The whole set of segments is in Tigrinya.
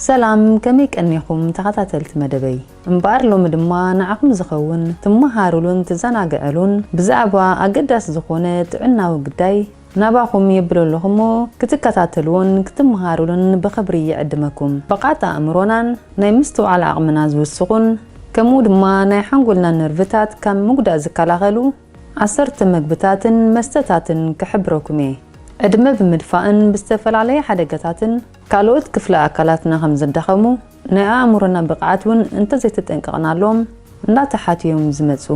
ሰላም፣ ከመይ ቀኒኹም ተኸታተልቲ መደበይ? እምበኣር ሎሚ ድማ ንዓኹም ዝኸውን ትመሃሩሉን ትዘናግዕሉን ብዛዕባ ኣገዳሲ ዝኾነ ጥዕናዊ ጉዳይ ናባኹም የብለለኹ እሞ ክትከታተልዎን ክትመሃሩሉን ብኽብሪ ይዕድመኩም። ብቕዓት ኣእምሮናን ናይ ምስትውዓል ዓቕምና ዝውስኹን ከምኡ ድማ ናይ ሓንጎልና ነርቭታት ካብ ምጉዳእ ዝከላኸሉ ዓሰርተ መግብታትን መስተታትን ክሕብረኩም እየ። ዕድመ ብምድፋእን ብዝተፈላለየ ሓደጋታትን ካልኦት ክፍለ ኣካላትና ከም ዝዳኸሙ ናይ ኣእምሮና ብቕዓት እውን እንተዘይተጠንቀቕናሎም እንዳተሓቱ እዮም ዝመፁ።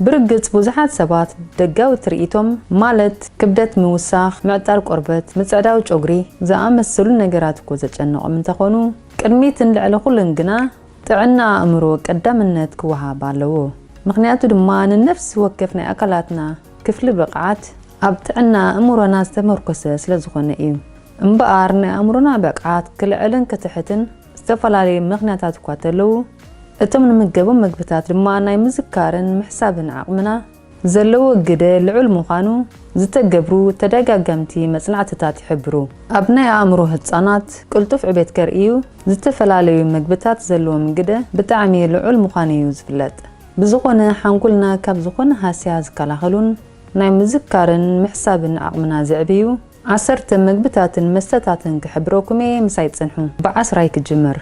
ብርግፅ ብዙሓት ሰባት ደጋዊ ትርኢቶም ማለት ክብደት ምውሳኽ፣ ምዕጣር ቆርበት፣ ምፅዕዳው ጨጉሪ ዝኣመሰሉ ነገራት እኮ ዘጨንቖም እንተኾኑ ቅድሚትን ልዕሊ ኩሉን ግና ጥዕና ኣእምሮ ቀዳምነት ክወሃብ ኣለዎ። ምኽንያቱ ድማ ንነፍሲ ወከፍ ናይ ኣካላትና ክፍሊ ብቕዓት ኣብ ጥዕና ኣእምሮና ዝተመርኮሰ ስለ ዝኾነ እዩ። እምበኣር ናይ ኣእምሮና ብቕዓት ክልዕልን ክትሕትን ዝተፈላለዩ ምኽንያታት እኳ ተለዉ እቶም ንምገቦም መግብታት ድማ ናይ ምዝካርን ምሕሳብን ዓቕምና ዘለዎ ግደ ልዑል ምዃኑ ዝተገብሩ ተደጋገምቲ መጽናዕትታት ይሕብሩ። ኣብ ናይ ኣእምሮ ህጻናት ቅልጡፍ ዕቤት ከርእዩ ዝተፈላለዩ መግብታት ዘለዎም ግደ ብጣዕሚ ልዑል ምዃኑ እዩ ዝፍለጥ። ብዝኾነ ሓንጎልና ካብ ዝኾነ ሃስያ ዝከላኸሉን ናይ ምዝካርን ምሕሳብን ዓቕምና ዘዕብዩ ዓሰርተ መግብታትን መስተታትን ክሕብረኩም እየ፣ ምሳይ ጽንሑ። ብዓስራይ ክጅምር።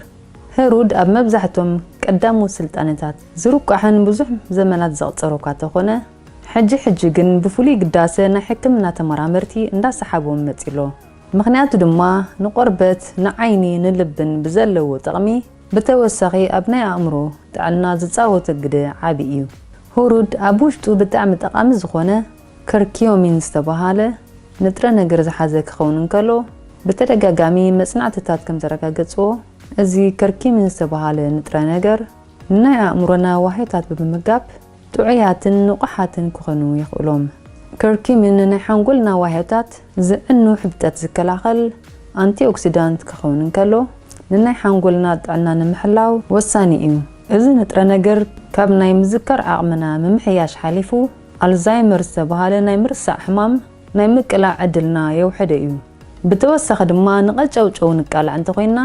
ህሩድ ኣብ መብዛሕቶም ቀዳሞት ስልጣነታት ዝርቋሕን ብዙሕ ዘመናት ዘቕጸሮ እኳ ተኾነ፣ ሕጂ ሕጂ ግን ብፍሉይ ግዳሰ ናይ ሕክምና ተመራመርቲ እንዳሰሓቦም መጺሎ። ምኽንያቱ ድማ ንቆርበት፣ ንዓይኒ፣ ንልብን ብዘለዎ ጥቕሚ ብተወሳኺ ኣብ ናይ ኣእምሮ ጥዕና ዝጻወቶ ግደ ዓቢ እዩ። ህሩድ ኣብ ውሽጡ ብጣዕሚ ጠቓሚ ዝኾነ ከርኪዮሚን ዝተባሃለ ንጥረ ነገር ዝሓዘ ክኸውን እንከሎ፣ ብተደጋጋሚ መጽናዕትታት ከም ዘረጋገጽዎ፣ እዚ ከርኪሚን ዝተባሃለ ንጥረ ነገር ንናይ ኣእምሮና ዋህዮታት ብምምጋብ ጥዑያትን ንቑሓትን ክኾኑ የኽእሎም። ከርኪሚን ንናይ ሓንጎልና ዋህዮታት ዝዕኑ ሕብጠት ዝከላኸል ኣንቲኦክሲዳንት ክኸውን እንከሎ፣ ንናይ ሓንጎልና ጥዕና ንምሕላው ወሳኒ እዩ። እዚ ንጥረ ነገር ካብ ናይ ምዝካር ዓቕምና ምምሕያሽ ሓሊፉ፣ ኣልዛይመር ዝተባሃለ ናይ ምርሳዕ ሕማም ናይ ምቅላዕ ዕድልና የውሕዶ እዩ። ብተወሳኺ ድማ ንቐጨውጨው ንቃላዕ እንተኾይንና፣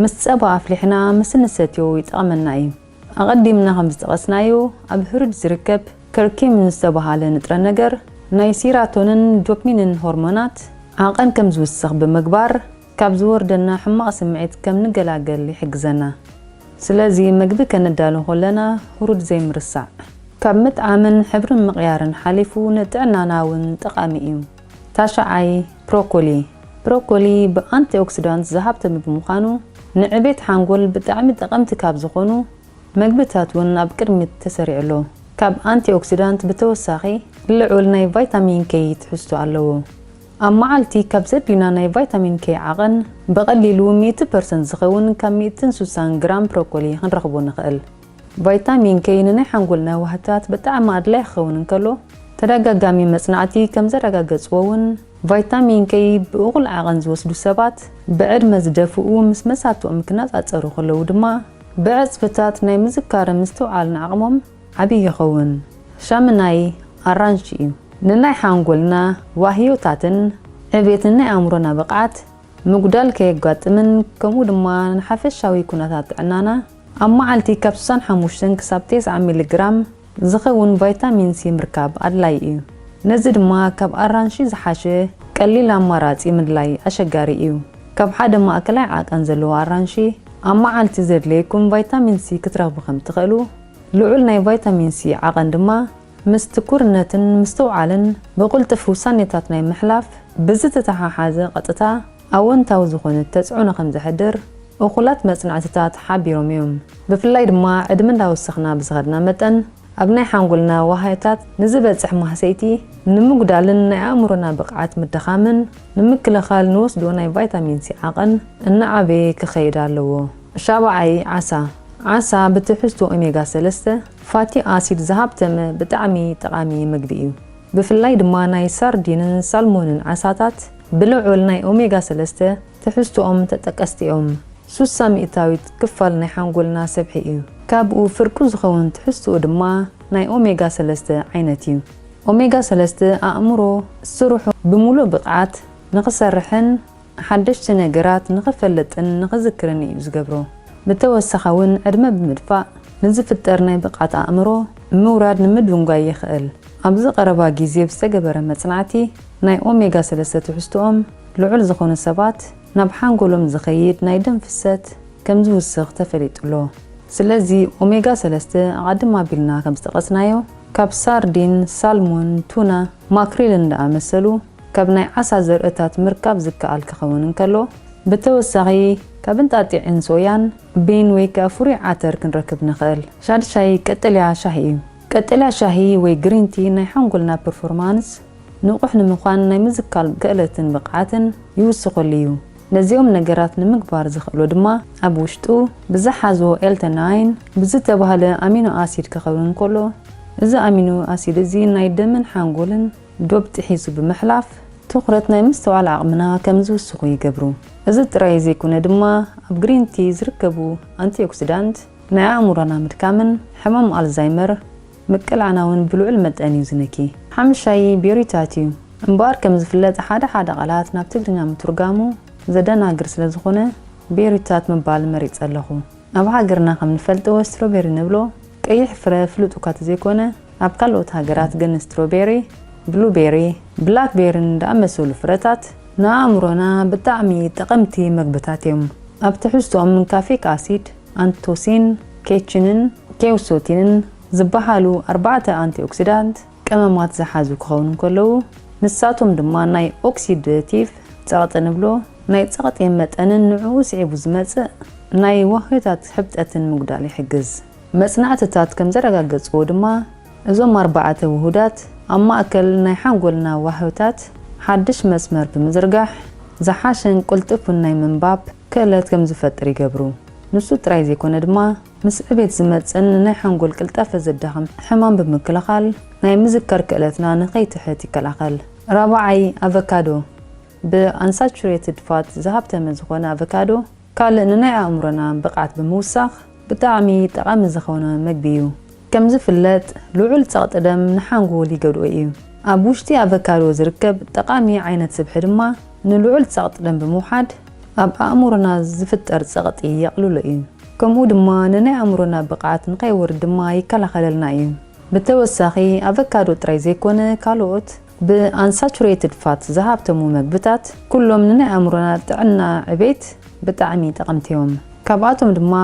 ምስ ጸባ ኣፍሊሕና ምስ እንሰትዮ ይጠቕመና እዩ። ኣቐዲምና ከም ዝጠቐስናዮ፣ ኣብ ህሩድ ዝርከብ ከርኪሚን ዝተባሃለ ንጥረ ነገር ናይ ሲራቶንን ዶፓሚንን ሆርሞናት ዓቐን ከም ዝውስኽ ብምግባር፣ ካብ ዝወርደና ሕማቕ ስምዒት ከም ንገላገል ይሕግዘና። ስለዚ መግቢ ከነዳሉ ከለና ህሩድ ዘይምርሳዕ። ካብ ምጥዓምን ሕብሪ ምቕያርን ሓሊፉ ንጥዕናና እውን ጠቓሚ እዩ። ታሽዓይ፣ ብሮኮሊ። ብሮኮሊ ብኣንቲኦክሲዳንት ዝሃብተመ ብምዃኑ ንዕቤት ሓንጎል ብጣዕሚ ጠቐምቲ ካብ ዝኾኑ መግብታት እውን ኣብ ቅድሚት ተሰሪዑ ኣሎ። ካብ ኣንቲኦክሲዳንት ብተወሳኺ ልዑል ናይ ቫይታሚን ኬ ትሕዝቶ ኣለዎ። ኣብ መዓልቲ ካብ ዘድልዩና ናይ ቫይታሚን ኬ ዓቐን ብቐሊሉ ሚእቲ ፐርሰንት ዝኸውን ካብ ሚእትን ስሳን ግራም ብሮኮሊ ክንረኽቦ ንኽእል። ቫይታሚን ኬ ንናይ ሓንጎልና ዋህታት ብጣዕሚ ኣድላይ ክኸውን እንከሎ፣ ተደጋጋሚ መጽናዕቲ ከም ዘረጋገጽዎ እውን፣ ቫይታሚን ኬ ብእኹል ዓቐን ዝወስዱ ሰባት ብዕድመ ዝደፍኡ ምስ መሳትኦም ክነጻጸሩ ከለዉ ድማ፣ ብዕጽፍታት ናይ ምዝካርን ምስትውዓልን ዓቕሞም ዓብዪ ይኸውን። ሻምናይ ኣራንሺ እዩ። ንናይ ሓንጎልና ዋህዮታትን ዕቤትን ናይ ኣእምሮና ብቕዓት ምጉዳል ከየጋጥምን፣ ከምኡ ድማ ንሓፈሻዊ ኩነታት ጥዕናና ኣብ መዓልቲ ካብ ስሳን ሓሙሽተን ክሳብ ተስዓ ሚሊግራም ዝኸውን ቫይታሚን ሲ ምርካብ ኣድላዪ እዩ። ነዚ ድማ ካብ ኣራንሺ ዝሓሸ ቀሊል ኣማራጺ ምድላይ ኣሸጋሪ እዩ። ካብ ሓደ ማእከላይ ዓቐን ዘለዎ ኣራንሺ ኣብ መዓልቲ ዘድልየኩም ቫይታሚን ሲ ክትረኽቡ ከም ትኽእሉ፣ ልዑል ናይ ቫይታሚን ሲ ዓቐን ድማ ምስ ትኩርነትን ምስትውዓልን ብቕልጡፍ ውሳኔታት ናይ ምሕላፍ ብዝተተሓሓዘ ቀጥታ ኣወንታዊ ዝኾነ ተጽዕኖ ከም ዘሕድር እኹላት መጽናዕትታት ሓቢሮም እዮም። ብፍላይ ድማ ዕድመ እንዳወሰኽና ብዝኸድና መጠን ኣብ ናይ ሓንጎልና ዋህዮታት ንዝበጽሕ ማህሰይቲ ንምጉዳልን ናይ ኣእምሮና ብቕዓት ምድኻምን ንምክልኻል ንወስዶ ናይ ቫይታሚን ሲ ዓቐን እናዓበየ ክኸይድ ኣለዎ። ሻብዓይ ዓሳ። ዓሳ ብትሕዝቶ ኦሜጋ ሰለስተ ፋቲ ኣሲድ ዝሃብተመ ብጣዕሚ ጠቓሚ ምግቢ እዩ። ብፍላይ ድማ ናይ ሳርዲንን ሳልሞንን ዓሳታት ብልዑል ናይ ኦሜጋ ሰለስተ ትሕዝቶኦም ተጠቀስቲ እዮም። ሱሳ ሚእታዊት ክፋል ናይ ሓንጎልና ሰብሒ እዩ። ካብኡ ፍርቁ ዝኸውን ትሕዝቶኡ ድማ ናይ ኦሜጋ ሰለስተ ዓይነት እዩ። ኦሜጋ ሰለስተ ኣእምሮ ስርሑ ብምሉእ ብቕዓት ንኽሰርሕን ሓደሽቲ ነገራት ንኽፈልጥን ንኽዝክርን እዩ ዝገብሮ። ብተወሳኺ እውን ዕድመ ብምድፋእ ንዝፍጠር ናይ ብቕዓት ኣእምሮ ምውራድ ንምድንጓይ የኽእል። ኣብዚ ቀረባ ግዜ ብዝተገበረ መጽናዕቲ፣ ናይ ኦሜጋ ሰለስተ ትሕዝትኦም ልዑል ዝኾኑ ሰባት ናብ ሓንጎሎም ዝኸይድ ናይ ደም ፍሰት ከም ዝውስኽ ተፈሊጡ ኣሎ። ስለዚ ኦሜጋ ሰለስተ ኣቐድም ኣቢልና ከም ዝጠቐስናዮ፣ ካብ ሳርዲን፣ ሳልሞን፣ ቱና፣ ማክሪልን ዝኣመሰሉ ካብ ናይ ዓሳ ዘርእታት ምርካብ ዝከኣል ክኸውን እንከሎ፣ ብተወሳኺ ካብ እንጣጢዕን ሶያን፣ ቢን ወይ ከኣ ፍሩይ ዓተር ክንረክብ ንኽእል። ሻድሻይ ቀጠልያ ሻሂ እዩ። ቀጠልያ ሻሂ ወይ ግሪን ቲ ናይ ሓንጎልና ፐርፎርማንስ ንቑሕ ንምዃን ናይ ምዝካር ክእለትን ብቕዓትን ይውስኸሉ እዩ። ነዚኦም ነገራት ንምግባር ዝኽእሎ ድማ ኣብ ውሽጡ ብዝሓዞ ኤልተናይን ብዝተባህለ ኣሚኖ ኣሲድ ክኸውን እንከሎ፣ እዚ ኣሚኖ ኣሲድ እዚ ናይ ደምን ሓንጎልን ዶብ ጥሒሱ ብምሕላፍ ትኹረት ናይ ምስትውዓል ዓቕምና ከም ዝውስኹ ይገብሩ። እዚ ጥራይ ዘይኮነ ድማ ኣብ ግሪን ቲ ዝርከቡ ኣንቲኦክሲዳንት ናይ ኣእምሮና ምድካምን ሕማም ኣልዛይመር ምቅልዓናውን ብልዑል መጠን እዩ ዝንኪ። ሓምሻይ ቤሪታት እዩ። እምበኣር ከም ዝፍለጥ ሓደ ሓደ ቃላት ናብ ትግርኛ ምትርጋሙ ዘደናግር ስለ ዝኾነ ቤሪታት ምባል መሪጸ ኣለኹ። ኣብ ሃገርና ከም ንፈልጥዎ ስትሮቤሪ ንብሎ ቀይሕ ፍረ ፍሉጥ እኳ ተዘይኮነ፣ ኣብ ካልኦት ሃገራት ግን ስትሮቤሪ፣ ብሉቤሪ፣ ብላክቤሪን ዝኣመሰሉ ፍረታት ንኣእምሮና ብጣዕሚ ጠቐምቲ መግብታት እዮም። ኣብ ትሕዝትኦም ካፊክ ኣሲድ፣ ኣንቶሲን፣ ኬችንን ኬውሶቲንን ዝበሃሉ ኣርባዕተ ኣንቲኦክሲዳንት ቀመማት ዝሓዙ ክኸውን እንከለዉ፣ ንሳቶም ድማ ናይ ኦክሲደቲቭ ጸቕጢ ንብሎ ናይ ጸቕጢ መጠንን ንዕኡ ስዒቡ ዝመጽእ ናይ ዋህዮታት ሕብጠትን ምጉዳል ይሕግዝ። መጽናዕትታት ከም ዘረጋገጽዎ ድማ፣ እዞም ኣርባዕተ ውሁዳት ኣብ ማእከል ናይ ሓንጎልና ዋህዮታት ሓድሽ መስመር ብምዝርጋሕ፣ ዝሓሸን ቅልጡፍን ናይ ምንባብ ክእለት ከም ዝፈጥር ይገብሩ። ንሱ ጥራይ ዘይኮነ ድማ፣ ምስ ዕቤት ዝመጽእን ናይ ሓንጎል ቅልጣፈ ዘዳኽም ሕማም ብምክልኻል፣ ናይ ምዝካር ክእለትና ንኸይትሕት ይከላኸል። ራብዓይ፣ ኣቨካዶ። ብኣንሳቹሬትድ ፋት ዝሃብተመ ዝኾነ ኣቨካዶ፣ ካልእ ንናይ ኣእምሮና ብቕዓት ብምውሳኽ ብጣዕሚ ጠቓሚ ዝኾነ መግቢ እዩ። ከም ዝፍለጥ፣ ልዑል ጸቕጢ ደም ንሓንጎል ይጎድኦ እዩ። ኣብ ውሽጢ ኣቨካዶ ዝርከብ ጠቓሚ ዓይነት ስብሒ ድማ ንልዑል ጸቕጢ ደም ብምውሓድ ኣብ ኣእምሮና ዝፍጠር ጸቕጢ የቕልሎ እዩ። ከምኡ ድማ ንናይ ኣእምሮና ብቕዓት ንኸይወርድ ድማ ይከላኸለልና እዩ። ብተወሳኺ ኣቨካዶ ጥራይ ዘይኮነ ካልኦት ብኣንሳቹሬትድ ፋት ዝሃብተሙ መግብታት ኩሎም ንናይ ኣእምሮና ጥዕና ዕቤት ብጣዕሚ ጠቐምቲ እዮም። ካብኣቶም ድማ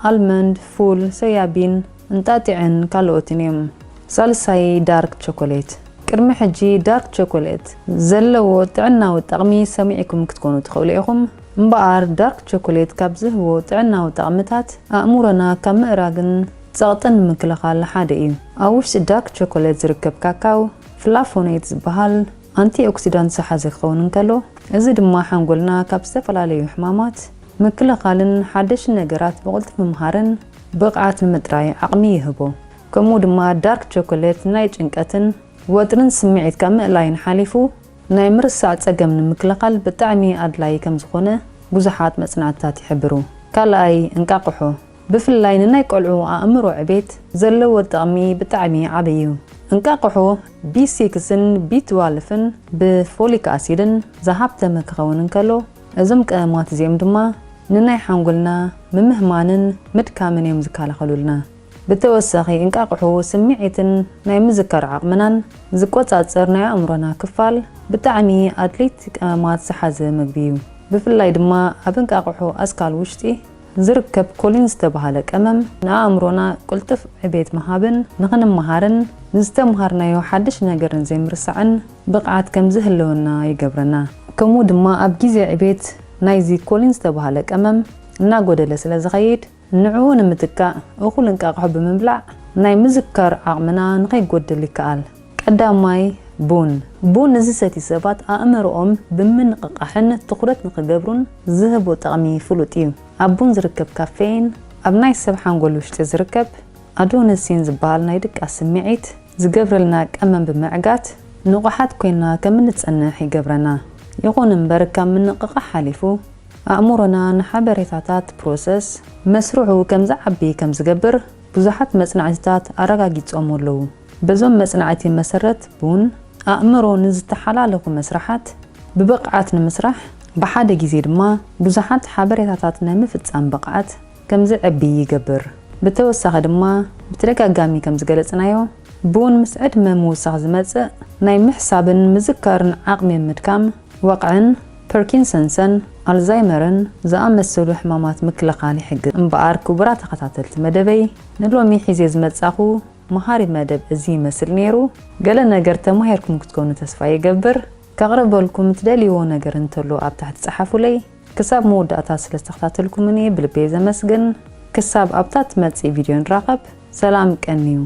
ኣልመንድ፣ ፉል፣ ሶያቢን፣ እንጣጢዕን ካልኦትን እዮም። ሳልሳይ ዳርክ ቸኮሌት። ቅድሚ ሕጂ ዳርክ ቸኮሌት ዘለዎ ጥዕናዊ ጠቕሚ ሰሚዕኩም ክትኮኑ ትኽእሉ ኢኹም። እምበኣር ዳርክ ቸኮሌት ካብ ዝህቦ ጥዕናዊ ጠቕምታት ኣእምሮና ካብ ምእራግን ጸቕጥን ንምክልኻል ሓደ እዩ። ኣብ ውሽጢ ዳርክ ቸኮሌት ዝርከብ ካካው ፍላፎኔት ዝበሃል ኣንቲኦክሲዳንት ዝሓዘ ክኸውን እንከሎ፣ እዚ ድማ ሓንጎልና ካብ ዝተፈላለዩ ሕማማት ምክልኻልን ሓደሽቲ ነገራት ብቕልጡፍ ምምሃርን ብቕዓት ንምጥራይ ዓቕሚ ይህቦ። ከምኡ ድማ ዳርክ ቸኮሌት ናይ ጭንቀትን ወጥርን ስምዒት ካብ ምእላይን ሓሊፉ ናይ ምርሳዕ ጸገም ንምክልኻል ብጣዕሚ ኣድላዪ ከም ዝኾነ ብዙሓት መጽናዕትታት ይሕብሩ። ካልኣይ፣ እንቃቕሖ። ብፍላይ ንናይ ቆልዑ ኣእምሮ ዕቤት ዘለዎ ጥቕሚ ብጣዕሚ ዓቢ እዩ። እንቃቕሖ ቢ ሲክስን ቢ ትዋልፍን ብፎሊክ ኣሲድን ዝሃብተመ ክኸውን እንከሎ፣ እዞም ቀመማት እዚኦም ድማ ንናይ ሓንጎልና ምምህማንን ምድካምን እዮም ዝከላኸሉልና። ብተወሳኺ እንቃቕሖ ስምዒትን ናይ ምዝካር ዓቕምናን ዝቆጻጸር ናይ ኣእምሮና ክፋል ብጣዕሚ ኣድለይቲ ቀመማት ዝሓዘ መግቢ እዩ። ብፍላይ ድማ ኣብ እንቃቕሖ ኣስካል ውሽጢ ዝርከብ ኮሊን ዝተባህለ ቀመም ንኣእምሮና ቅልጡፍ ዕቤት ምሃብን ንኽንመሃርን ንዝተምሃርናዮ ሓድሽ ነገርን ዘይምርሳዕን ብቕዓት ከም ዝህልወና ይገብረና። ከምኡ ድማ ኣብ ግዜ ዕቤት ናይዚ ኮሊን ዝተባህለ ቀመም እናጎደለ ስለ ዝኸይድ ንዕኡ ንምትካእ እኹል እንቃቕሖ ብምብላዕ ናይ ምዝካር ዓቕምና ንኸይጎድል ይከኣል። ቀዳማይ፣ ቡን። ቡን ንዝሰትዩ ሰባት ኣእምሮኦም ብምንቕቓሕን ትኹረት ንኽገብሩን ዝህቦ ጠቕሚ ፍሉጥ እዩ። ኣብ ቡን ዝርከብ ካፌይን ኣብ ናይ ሰብ ሓንጎል ውሽጢ ዝርከብ ኣዶነሲን ዝበሃል ናይ ድቃስ ስምዒት ዝገብረልና ቀመም ብምዕጋት ንቑሓት ኮይና ከም እንጸንሕ ይገብረና። ይኹን እምበር ካብ ምንቕቓሕ ሓሊፉ ኣእምሮና ንሓበሬታታት ፕሮሰስ መስርሑ ከም ዝዓቢ ከም ዝገብር ብዙሓት መጽናዕትታት ኣረጋጊጾም ኣለዉ። በዞም መጽናዕቲ መሰረት ቡን ኣእምሮ ንዝተሓላለኹ መስርሓት ብብቕዓት ንምስራሕ ብሓደ ግዜ ድማ ብዙሓት ሓበሬታታት ናይ ምፍጻም ብቕዓት ከም ዝዕቢ ይገብር። ብተወሳኺ ድማ፣ ብተደጋጋሚ ከም ዝገለጽናዮ፣ ብውን ምስ ዕድመ ምውሳኽ ዝመጽእ ናይ ምሕሳብን ምዝካርን ዓቕሚ ምድካም፣ ወቕዕን ፐርኪንሰንሰን ኣልዛይመርን ዝኣመሰሉ ሕማማት ምክልኻል ይሕግዝ። እምበኣር፣ ክቡራት ተኸታተልቲ መደበይ፣ ንሎሚ ሒዜ ዝመጻኹ መሃሪ መደብ እዚ ይመስል ነይሩ። ገለ ነገር ተማሂርኩም ክትኮኑ ተስፋ ይገብር። ከቕርበልኩም ትደልይዎ ነገር እንተሎ ኣብ ታሕቲ ጸሓፉለይ። ክሳብ መወዳእታ ስለ ዝተኸታተልኩምኒ ብልቤ ዘመስግን። ክሳብ ኣብታ ትመጽእ ቪድዮ ንራኸብ። ሰላም ቀንዩ።